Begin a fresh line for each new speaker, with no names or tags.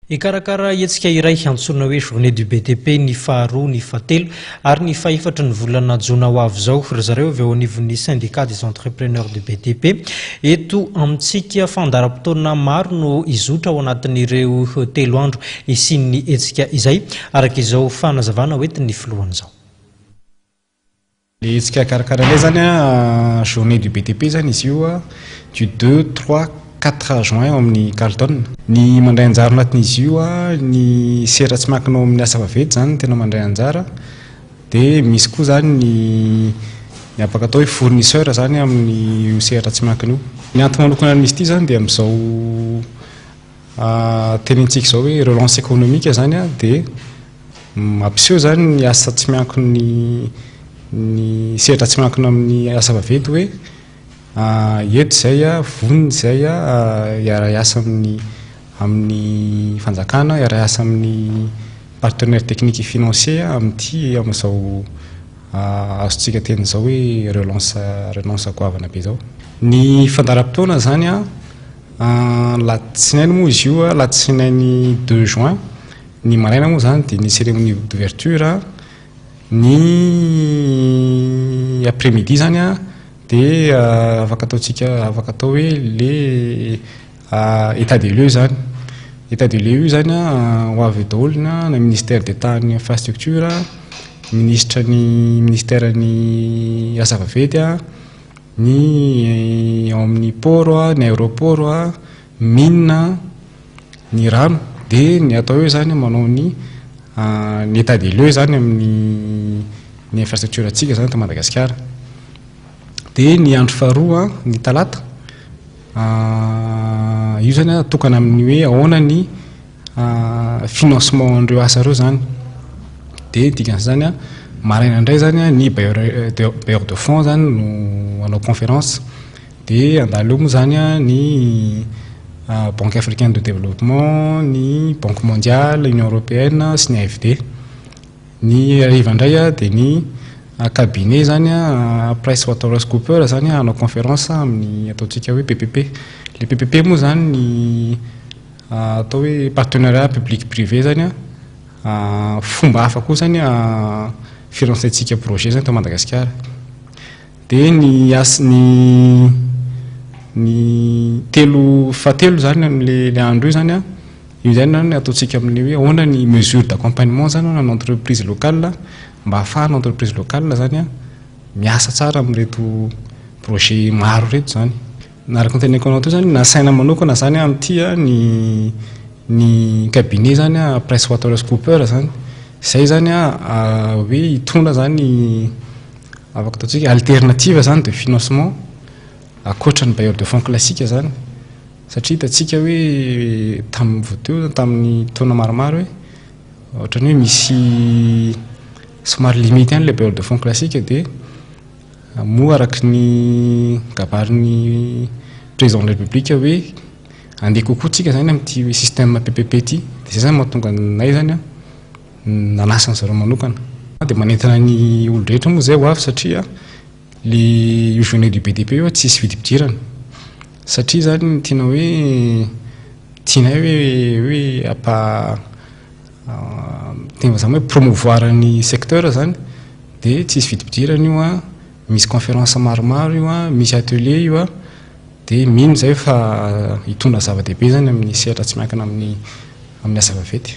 Hikarakara hetsika iray antsoina hoe Journée du BTP ny faharoa, ny fahatelo ary ny fahefatry ny volana jona ho avy izao ry zareo avy eo anivon'ny Syndicat des entrepreneurs du BTP. Eto amintsika, fandaharam-potoana maro no hizotra ao anatin'ireo 3 andro hisian'ny hetsika izay, araka izao fanazavana hoentin'ny filohany izao.
Le hetsika karakarainay zany a, Journée du BTP zany izy io a, du 2, 3, 4 juin ao amin'ny Carlton. Ny mandray anjara anatin'izy io a, ny sehatra tsy miankina ao amin'ny asa vaventy zany tena mandray anjara, dia misy koa zany ny afaka atao hoe fournisseur zany amin'ny sehatra tsy miankina io. Ny antony manokana misy ity zany dia amin'izao tenentsika izao hoe relance économique zany a, dia mampiseho zany ny asa tsy miankiny, ny sehatra tsy miankina amin'ny asa vaventy hoe eto zay a, vonona zay a hiara-hiasa amin'ny fanjakana, hiara-hiasa amin'ny partenaire technique et financier amin'ity amin'izao azontsika teny izao hoe relance goavana be zao. Ny fandaharam-potoana zany a, latsinainy moa izy io a, latsinainy 2 juin, ny maraina moa zany dia ny cérémonie d'ouverture, ny après midi zany a dia afaka ataontsika, afaka atao hoe le état des lieux zany. État des lieux io zany a, ho avy daholo na ministère d'État ny infrastructure, ministre ny ministère ny asa vaventy a, ny ao amin'ny port a, ny aéroport a, mine, ny rano, dia ny atao eo zany manao ny état des lieux zany amin'ny ny infrastructure antsika zany eto Madagasikara. Dia ny andro faharoa, ny talata io zany a, tokana amin'ny hoe ahoana ny financement an'ireo asa ireo zany. Dia dikan'izany a, maraina indray zany a, ny bailleur de fonds zany no hanao conférence, dia andalo eo moa zany a ny Banque africaine de développement, ny Banque mondiale, Union européenne sy ny AFD. Ny hariva indray a dia ny cabinet zany a, PricewaterhouseCoopers zany hanao conférence amin'ny ataontsika hoe PPP. Le PPP moa zany ny atao hoe partenariat public privé zany a, fomba hafa koa zany financentsika projet zany eto Madagasikara. Dia ny as ny telo fahatelo zany amin'le le andro io zany a, io zany zany ataontsika amin'ny hoe ahoana ny mesure d'accompagnement zany ny entreprise locale, mba ahafahana entreprise locale zany a miasa tsara amin'ireto projet maro reto zany. Araka ny teneniko anao teo zany, nasaina manokana zany amin'ity a ny cabinet zany a, PricewaterhouseCoopers zany, zay zany a hoe hitondra zany afaka ataontsika alternative zany de financement ankoatra ny bailleur de fonds classique zany, satria hitantsika hoe tamin'ny vao teo, tamin'ny taona maromaro, hoe ohatrany hoe misy somary limite ihany le bailleur de fonds classique. Dia moa araky ny kabarin'ny président de la République hoe andeha kokoa tsika zany amin'ity système PPP ty, dia zay zany mahatonga anay zany a nanasa ny zareo manokana. Dia manentana ny olo rehetra moa zay ho avy, satria le io Journée du BTP io tsisy vidim-pidirana, satria zany ny tiana hoe tianay hoe ampa tena zany hoe promouvoir ny secteur zany, dia tsisy vidim-pidirana io a, misy conférence maromaro io a, misy atelier io a, dia mino zay fa hitondra zava-dehibe zany amin'ny sehatra tsy miankina amin'ny asa vaventy.